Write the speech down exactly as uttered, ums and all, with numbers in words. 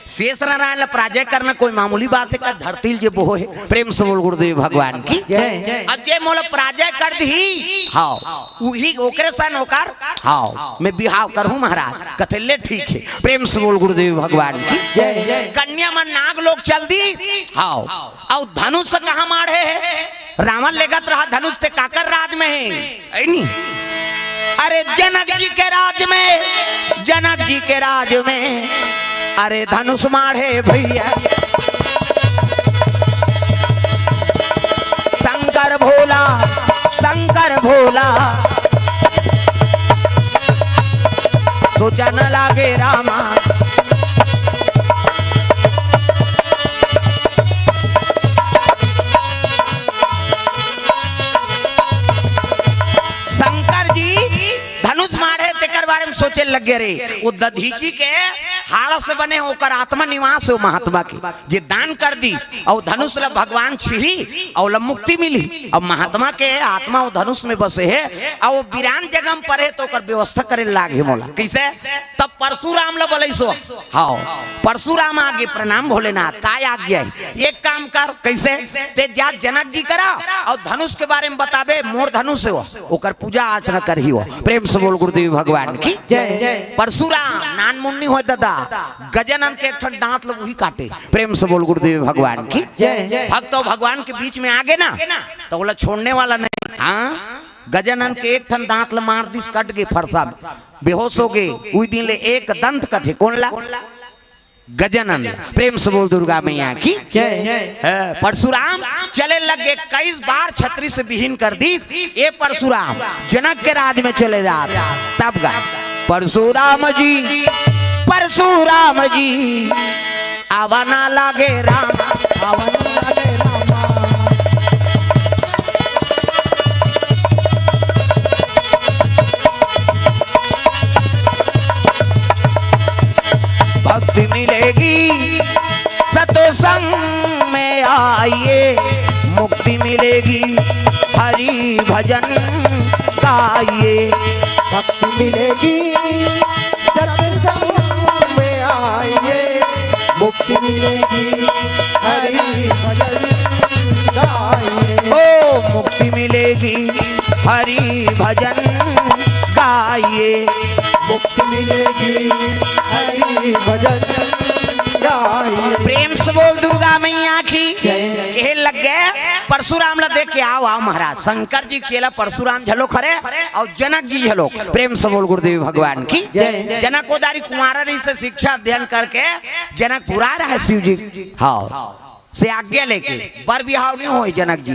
शेष नारायण ला पराजय करना कोई मामूली बात हे का? धरती ल जे बोहे। प्रेम से बोल गुरुदेव भगवान की। जय। अब जे मोला पराजय कर दिही, हाँ, उही ओकरे सन ओकर, हाँ, मैं बिहाव करहूँ महाराज। कथे ले ठीक हे। प्रेम से बोल गुरुदेव भगवान की। जय, जय। कन्या मन नाग लोक चल दी, हाँ, अउ धनुष कहाँ माढ़े हे? रावण लेगत रहा धनुष, ते काकर राज में हे? ऐ नी? अरे जनक जी के राज में, जनक जी के राज में, अरे धनुष माढ़े भैया। शंकर भोला, शंकर भोला, सोचा न लागे रामा। शंकर जी धनुष माढ़े, तेकर बारे में सोचे लग गे रे। वो दधीची के हाड़ से बने, ओकर आत्मा निवास हे वो महात्मा के, जे दान कर दी, अउ धनुष ला भगवान छीही, अउ ला मुक्ति मिली। अब महात्मा के आत्मा वो धनुष में बसे हे, अउ वो वीरान जगह में परे, तो ओकर व्यवस्था करे लाग हे मोला। कैसे? तब परशुराम ला बोले सो, हाँ, परशुराम आगे प्रणाम भोलेनाथ, काय आज्ञा हे? एक काम कर, कैसे? ते जा जनक जी करा अउ धनुष के बारे में बताबे, मोर धनुष हे वो, ओकर पूजा अर्चना करही वो। प्रेम से बोल गुरुदेव भगवान की। जय, जय। परशुराम नान मुन्नी होय दादा, गजानन के एक ठन दांत ल उही काटे। प्रेम से बोल गुरुदेव भगवान की। जय, जय। भक्त अउ भगवान के बीच में आगे ना, तो ओला छोड़ने वाला नहीं। हाँ, गजानन के एक ठन दांत ल मार दिस, कट गे फरसा में, बेहोश हो गे। उही दिन ले एक दंत कथे। कोन ला? गजानन। प्रेम से बोल दुर्गा मैया की। जय। हे, परशुराम चले लग गे, इक्कीस बार छतरी से विहीन कर दिस। ए परशुराम जनक के राज में चले जात। तब गा परशुराम जी, परशुराम जी, आवा ना लागे राम, आवा ना लागे राम। भक्ति मिलेगी सत्संग में आइए, मुक्ति मिलेगी हरि भजन गाइए। भक्ति मिलेगी सत्संग में आइए, मुक्ति मिलेगी हरि भजन गाइए। ओ मुक्ति मिलेगी हरि भजन गाइए। मुक्ति मिलेगी हरि भजन गाइए। प्रेम से बोल दुर्गा मैया की। जय। कहे लग गे परशुराम ला देख के, आओ, आओ महाराज, शंकर जी के चेला परशुराम झलोक हरे अउ जनक जी झलोक। प्रेम से बोल गुरुदेव भगवान की। जय। जनक ओ दारी कुंवारा रहिसे शिक्षा अध्ययन करके जनकपुर आय रहे शिव जी, हाँ, से आज्ञा लेके। बर बिहाव नहीं होय जनक जी,